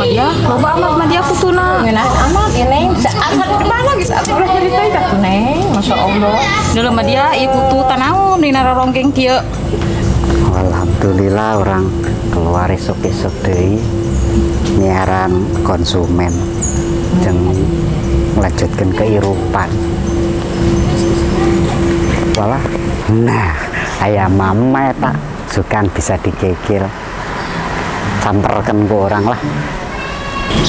Dia, loba amat mah dia kutuna. Ngeunah amat ya, Neng. Asal di mana geus atuh ulah nyerita atuh, Neng. Masya Allah. Dulu mah dia ieu kutu tanaon dina rorongkeng kieu. Alhamdulillah orang keluar esuk-esuk deui nyiaran konsumen jeung melanjutkan kehidupan. Walah, nah aya mama eta sukan bisa dikikil. Samperkeun ku orang lah.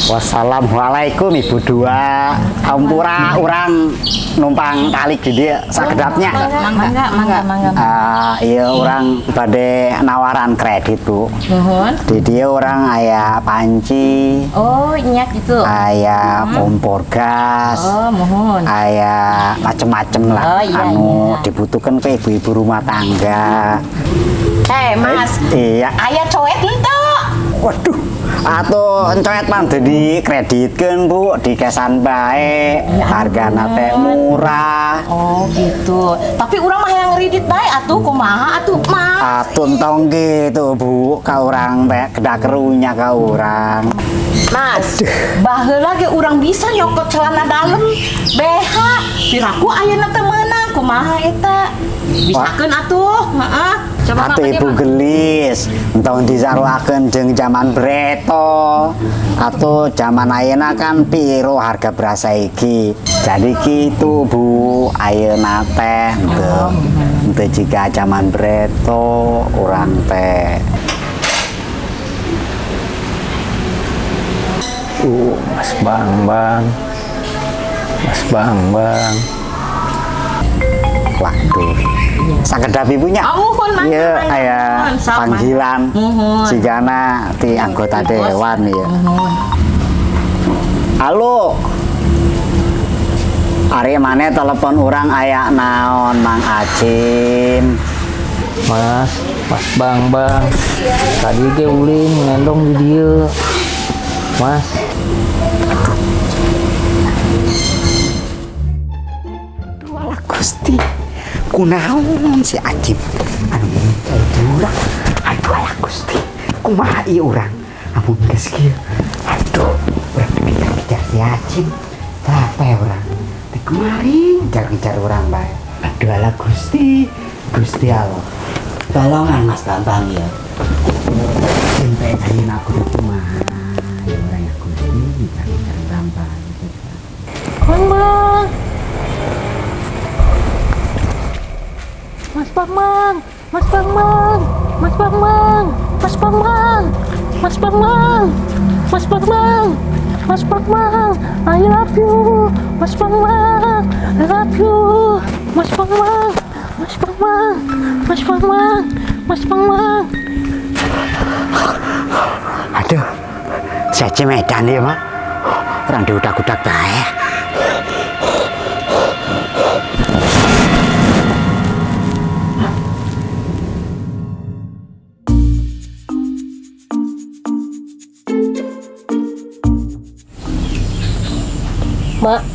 Wassalamualaikum Ibu dua. Ampura urang numpang talik di dieu sakedapnya. Mangga, mangga, mangga. Ah, iya orang bade nawaran kredit, Bu. Nuhun. Di dieu urang aya panci, Oh, nya gitu. Aya kompor gas, Oh, muhun. Aya macem-macem lah Oh, iya, anu iya. dibutuhkan ke ibu-ibu rumah tangga. Eh, Mas. Iya. Aya coet henteu? Waduh, atuh encoet mah teu dikreditkeun, Bu, dikesan bae, hargana teh murah. Oh, gitu. Tapi urang mah hayang ngredit bae atuh kumaha atuh, Mas? Atuh entong gitu, Bu, ka urang teh kedah kerunya ka urang. Mas, baheula ge urang bisa nyokot celana dalem BH. Piraku ayeuna teu meunang, kumaha eta? Bisakeun atuh, heeh. Coba Atuh Mak, ibu gelis, entong disaruakeun jeung zaman breto. Atuh zaman ayeuna kan piro harga beras saiki. Jadi gitu, Bu, ayeuna teh henteu henteu jiga zaman breto urang teh. Mas Bambang. Mas Bambang. Waduh. Sakedap ibunya. Oh, muhun, mangga, Iya, mangga, aya muhun, sok, panggilan. Muhun. Jigana ti anggota Bos. dewan ya. Muhun. Halo. Ari maneh telepon urang aya naon, Mang Acim? Mas, Mas Bambang. Tadi ge ulin ngendong di dieu. Mas, Aduh alah Gusti. Kunaon si Acim? Anu minta urang. Aduh alah Gusti. Kumaha ieu urang? Amun geus kieu. Aduh, urang dikejar-kejar si Acim. Capek urang. Di kemarin kejar-kejar urang bae. Aduh alah Gusti. Gusti Allah. Tolongan Mas Bambang ya. Sampai ayeuna aku kumaha? Ya urang ya Gusti, ngejar-ngejar urang bae. Bambang. Mas Bambang, Mas Bambang, Mas Bambang, Mas Bambang, Mas Bambang, Mas Bambang, Mas Bambang, I love you, Mas Bambang, I love you, Mas Bambang, Mas Bambang, Mas Bambang, Mas Bambang. Aduh, si Acim edan ya, Mak. Orang diudak-udak bae. Mak,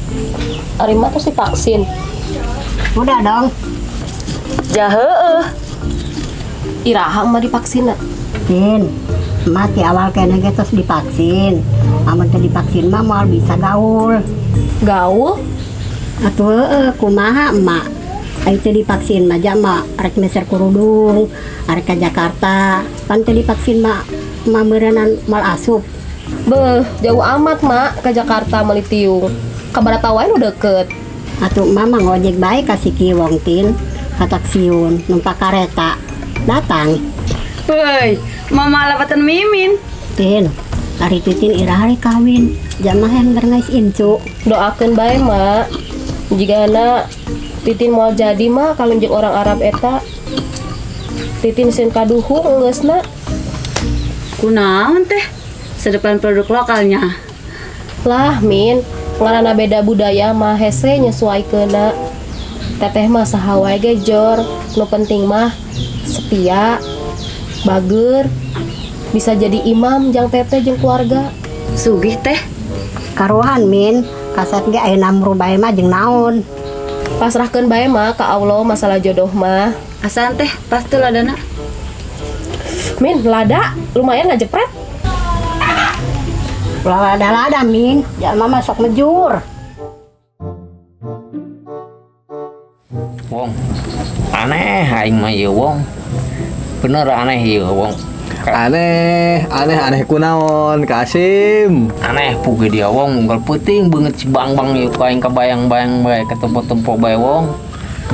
Arima tuh divaksin. Udah dong. Jahe. Iraha emak divaksin. Tin, emak di awal kene ge tos divaksin. Amun teu divaksin mah moal bisa gaul. Gaul? Atuh heueuh, kumaha emak? Ayo teu divaksin mah ja emak rek meser kerudung, arek ka Jakarta. Pan teu divaksin mah emak meureunnan moal asup. Beuh, jauh amat mak ke Jakarta meuli tiung. Ka Barata wae nu deket. Atuh emak mah ngojek bae ka si Kiwong, Tin, ka taksiun, numpak kareta. Datang. Heuy, mama lapatan mimin. Tin, ari Titin iraha rek kawin. Jamah yang ngais incu. Doakeun bae mak. Jigana Titin moal jadi mak kawin jeung orang Arab eta. Titin sieun kaduhung geusna. Kunaon teh? Sedepan produk lokalnya. Lah Min, ngaranna beda budaya mah hese nyesuaikeunna. Teteh mah saha wae ge jor, nu penting mah setia, bager, bisa jadi imam jang teteh jeung keluarga. Sugih teh. Karuhan Min, kasat ge aya namru bae mah jeung naon. Pasrahkeun bae mah ka Allah masalah jodoh mah. Asan teh pasti ladana. Min, lada lumayan ngajepret. Ulah lada-lada min, jalma mah sok mejur. Wong. Aneh aing mah ieu wong. Bener aneh ieu wong. Aneh, aneh, aneh kunaon, Kasim. Aneh puge dia wong unggal peuting beungeut si Bang-bang ieu ku aing kabayang-bayang bae katempo-tempo bae wong.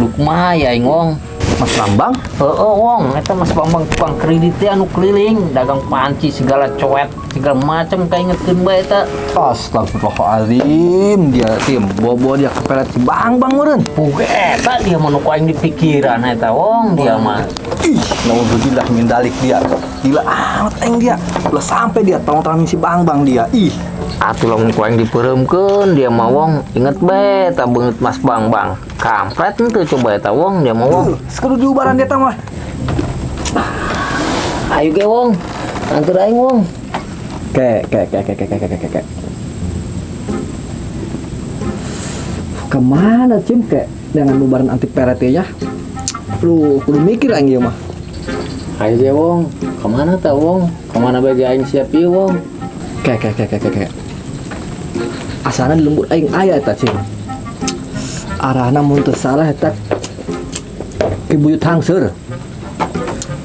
Duh kumaha ya aing wong. Mas Bambang? Heeh wong, eta Mas Bambang tukang kredit teh anu keliling, dagang panci segala coet, segala macam kaingetkeun bae eta. Astagfirullahaladzim, dia tim bawa-bawa dia kepelet si Bang-bang meureun. Puge eta dia mah nu ku aing di pikiran eta wong dia mah. Ih, naudzubillah min dalik dia. Gila amat aing dia. Ulah sampai dia tolong-tolongin si Bang-bang dia. Ih, Atuh lamun ku aing dipeureumkeun dia mah wong, inget bae eta beungeut Mas Bambang. Kampret henteu coba eta wong dia mah wong. Sekudu diubaran dia mah. Ayo ge wong, antur aing wong. Ke, ke, ke, ke, ke, ke, ke, ke, ke. Kemana Cim ke dengan bubaran anti peret ya? Lu kudu mikir aing ieu mah. Ayo ge wong, kemana ta wong? Kemana bae ge aing siap ieu wong? Ke, ke, ke, ke, ke, ke. Asana di lembur aing aya eta Cim. Arahna mun teu salah eta Ki Buyut Hangseur.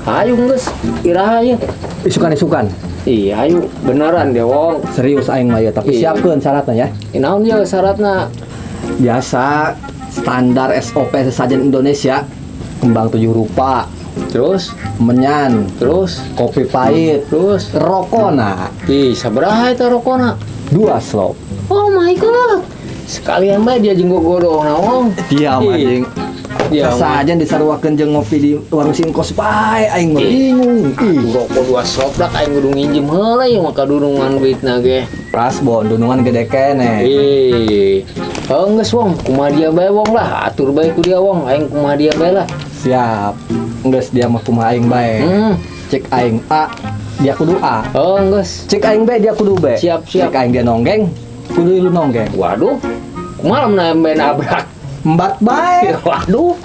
Ayo geus, iraha ieu. Isukan-isukan. Iya, ayo beneran deh wong. Serius aing mah ya, tapi Iya. siapkeun syaratnya ya. Naon ieu syaratna? Biasa standar SOP sesajen Indonesia, kembang 7 rupa, Terus, menyan, terus, kopi pahit, terus. rokona, Ih, sabaraha eta rokona? 2 slop. Oh my god. Sekalian bae dia jeung gogodoh na wong. Dia mah Ih, jeung dia mah. sesajen disaruakeun jeung ngopi di warung singkos bae aing mah Ih. bingung. Ih, Rokok 2 slop dak aing kudu nginjem heula ieu mah kadurungan duitna ge. Prasbon dunungan gede keneh. Ih. Oh, geus wong, kumaha dia bae wong lah, atur bae ku dia wong, aing kumaha dia bae lah. Siap. Geus dia mah kumaha aing bae. Cek aing A, dia kudu A. Oh, geus. Cek aing B, dia kudu B. Siap, siap. Cek aing dia nonggeng, kudu lu nonggeng. Waduh. Kumaha lamun aya nabrak? Embat bae. Waduh.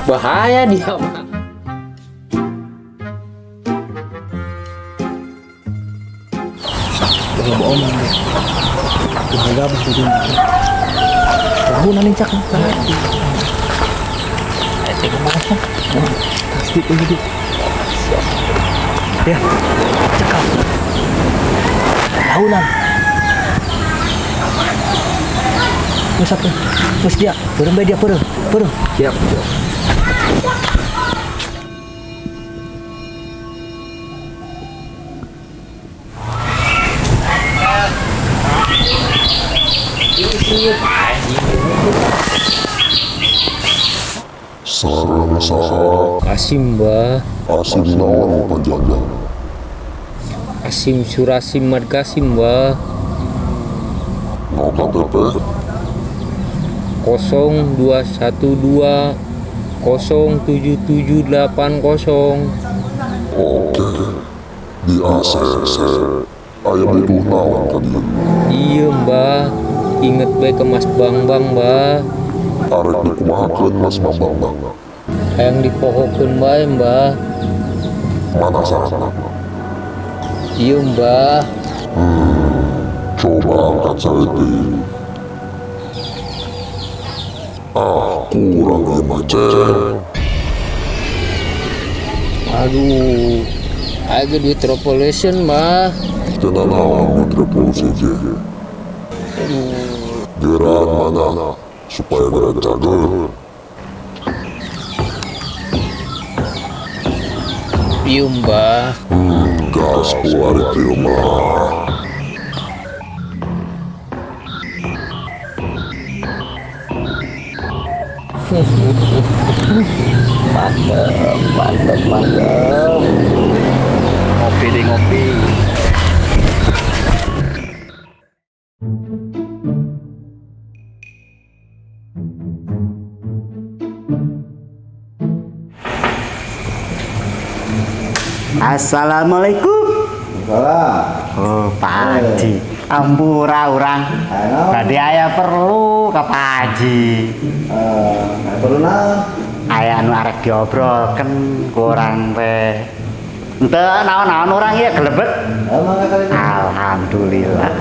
Bahaya dia mah. Ya, cekal. Tahunan. Geus atuh. Geus dia, beureum bae dia beureum. Beureum. Siap. Sareng saha? Kasim, Bah. Asim naon panjangna? Asim Surasim Mad Kasim, Bah. No KTP? 0212 07780. Oke. Di ACC. Aya butuh naon ka dieu? Iya, Mbah. Inget bae ke Mas Bambang, Mbah. Arek dikumahakeun Mas Bambang? Hayang dipohokeun bae, Mbah. Mana syaratna? Iya, Mbah. Coba angkat saeutik. Ah, kurang ieu mah, Ceng. Aduh. Aya ge duit revolution, Mbah. Teu naon duit revolusi ge. Geran mana supaya geura cager. Iya, Mbah. Gas polar ieu mah. Mantep, mantep. Ngopi deh ngopi. Assalamualaikum. Oh, Pak Haji. Ampura urang. Tadi aya perlu ke Pak Haji. Perlu naon? Aya anu arek diobrolkeun ku urang teh. Henteu naon-naon urang ieu gelebet. Mangga kali ini. Alhamdulillah.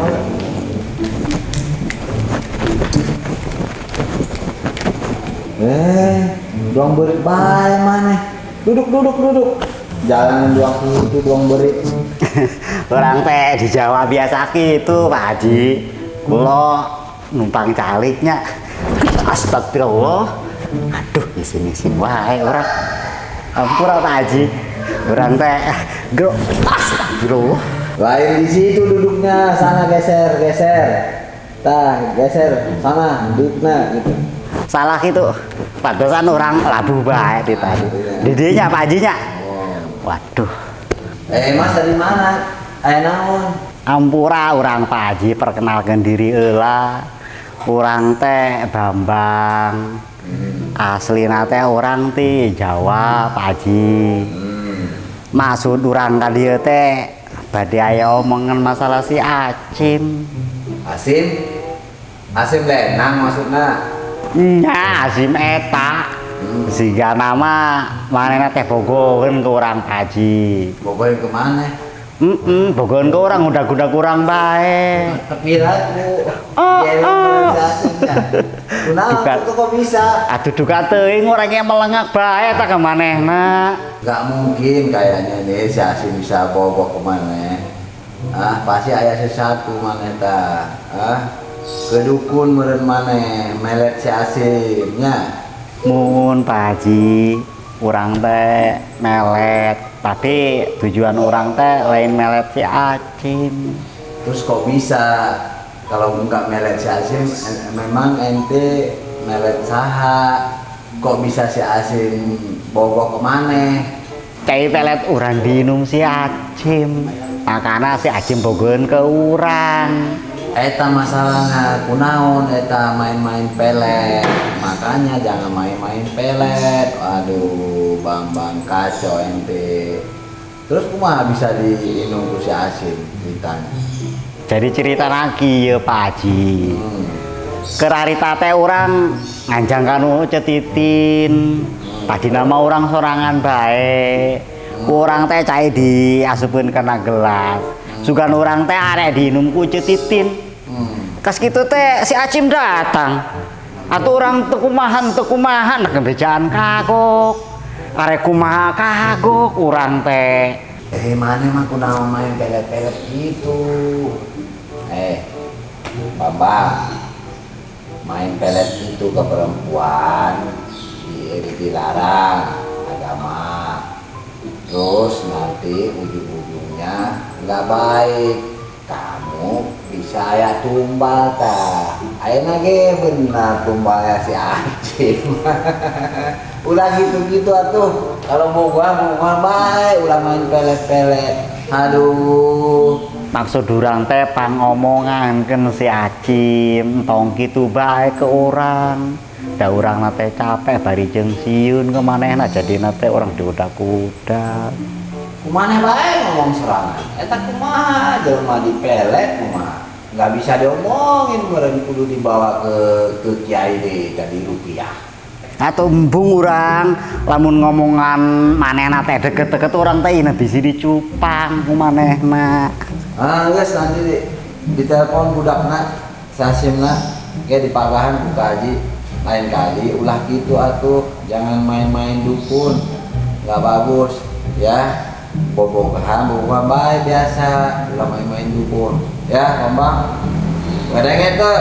Doang beurit bae maneh. Duduk, duduk, duduk. Jalan doang itu doang beurit. Orang teh di Jawa biasa gitu, Pak Haji. Kula numpang caliknya. Astagfirullah. Aduh, isin-isin wae urang. Ampura Pak Haji. Urang teh gro astagfirullah. Lain di situ duduknya, sana geser, geser. Tah, geser, sana duduknya gitu. Salah gitu. Pantesan orang labuh bae di tadi. Didinya Pak Hajinya. Waduh. Mas dari mana? Naon? Ampura urang Pak Haji, perkenalkan diri heula. Urang teh Bambang. Aslina teh urang ti Jawa Pak Haji. Maksud urang ka dieu teh bade aya omongan masalah si Acim. Asim? Asim Lenang maksudna? Nya Asim eta. Siga nama manehna teh bogoheun ke urang Pak Haji. Bogoheun ke mana? Bogoheun ke urang udah-udah kurang bae. Piraku. Oh, oh. Kunaon tuh kok bisa? Aduh duka teuing orangnya melengak bae ta ka manehna. Gak mungkin kayaknya nih si Asim bisa bogoh ke mana. Ah, pasti aya sesuatu maneh ta. Ah, ke dukun meureun maneh melet si Asimnya. Mun Pak Haji, urang teh melet, tapi tujuan urang teh lain melet si Acim. Terus kok bisa kalau nggak melet si Asim, memang ente melet saha? Kok bisa si Asim bogoh ke maneh? Cai pelet urang diinum si Acim, makana si Acim bogoheun ke urang. Eta masalahnya kunaon eta main-main pelet, makanya jangan main-main pelet. Aduh, Bambang kacau ente. Terus kumaha bisa diinum ku si Asim ceritanya? Jadi cerita lagi ya Pak Haji. Kerarita teh urang nganjang kanu cetitin. Tadi nama orang sorangan bae. Urang teh cai diasupkeun kana gelas. Sugan urang teh arek diinum ku cetitin. Kas kitu teh si Acim datang. Atuh urang teu kumahan bejaan kagok. Arek kumaha kagok urang teh. Mana mah kunaon main pelet-pelet gitu. Bambang, main pelet itu ke perempuan dilarang agama. Terus nanti ujung-ujungnya nggak baik. Kamu bisa aya tumbal ta. Ayeuna ge benar tumbalnya si Acim. Ulah gitu-gitu atuh. Kalau mau gua bae, ulah main pelet-pelet. Aduh. Maksud urang teh pangomongankeun si Acim, tong kitu bae ke urang. Da urang na teh capek bari jeung sieun ke manehna jadina teh urang diudak-udak. Kumaneh bae ngomong serangan. Eta kumaha jelema dipelet kumaha. Nggak bisa diomongin meureun kudu dibawa ke kiai deui tadi rupiah. Atuh embung urang lamun ngomongan manehna teh deket-deket urang teh ina bisi dicupang ku manehna. Ah geus nanti ditelepon budakna si Asimna ge dipagahan ku Ka Haji. Lain kali ulah gitu atuh, jangan main-main dukun. Nggak bagus ya. Bobogohan, bobogohan bae biasa, ulah main-main dukun. Ya, Bambang. Ngadenge teu?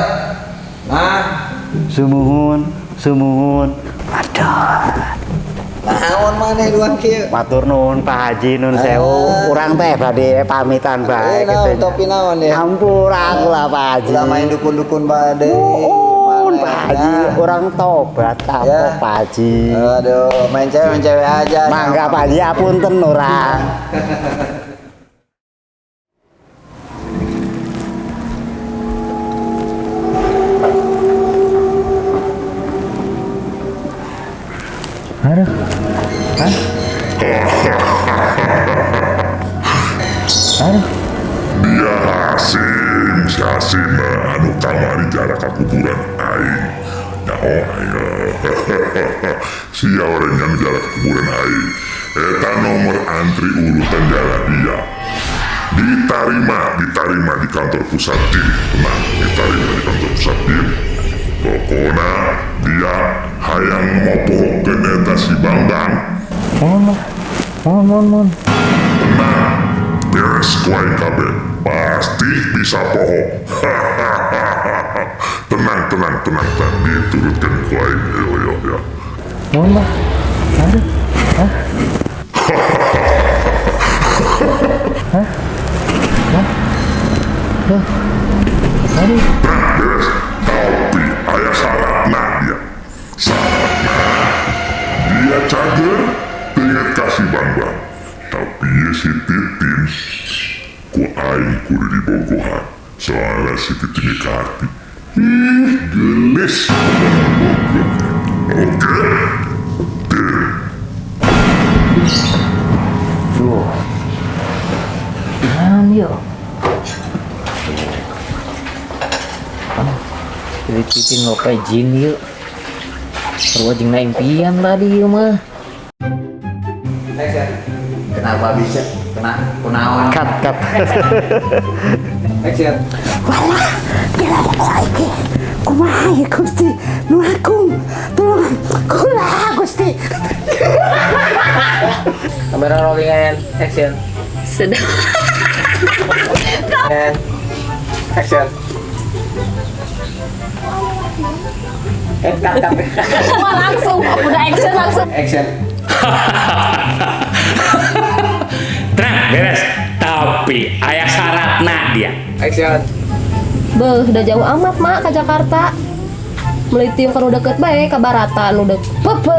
Nah, sumuhun, sumuhun. Aduh. Naon maneh duan kieu? Matur nuwun Pak Haji nun sewu. Urang teh bade pamitan bae kitu. Topi naon ya? Ampura kula Pak Haji. Ulah main dukun-dukun bae deui. Pak Haji, orang tobat apa Pak Haji? Aduh, main cewek aja. Mangga Pak Haji, apunten urang. Aduh. Hah? Aduh. Dia Hasim, si Hasim anu kamari jarak ka kuburan aing. Nyaho aing. Sia orangnya nu jalan ke kuburan aing. Eta nomor antri urutan jalan dia. Ditarima, ditarima di kantor pusat jin. Tenang, ditarima di kantor pusat jin. Pokoknya dia hayang mopohokeun eta si Bambang. Mohon, Bah. Mohon, mohon, mohon. Tenang, beres ku aing kabeh. Pasti bisa poho. Tenang, tenang, tenang, tenang. Diturutkan ku aing. Yo, yo, yo. Mohon, Bah. Aduh. Hah? Hah? Hah? Hah? Aduh. Nah, beres. Tapi aya syaratna dia. Syaratna dia cager inget kasih Bambang. Tapi ye si Titin ku aing kudu dibogohan. Soalnya si Titin di hati. Ih, gelis bogoh. Oke? Deal. Duh. Gimana yuk? Jadi Titin ngopi jin yuk. Sarua jeung na impian tadi ieu mah. Action. Kenapa bisa kena kunaon? Cut, cut. Action. Kumaha ya Gusti nu agung, tolong kula Gusti. Kamera rolling and action. Sedang. And action. Cut, cut. Wah, langsung udah action langsung. Action. Tenang, beres. Tapi aya syaratna dia. Action. Beuh, udah jauh amat mak ke Jakarta. Meuli tiung kan udah deket bae ke baratan udah. Bebe.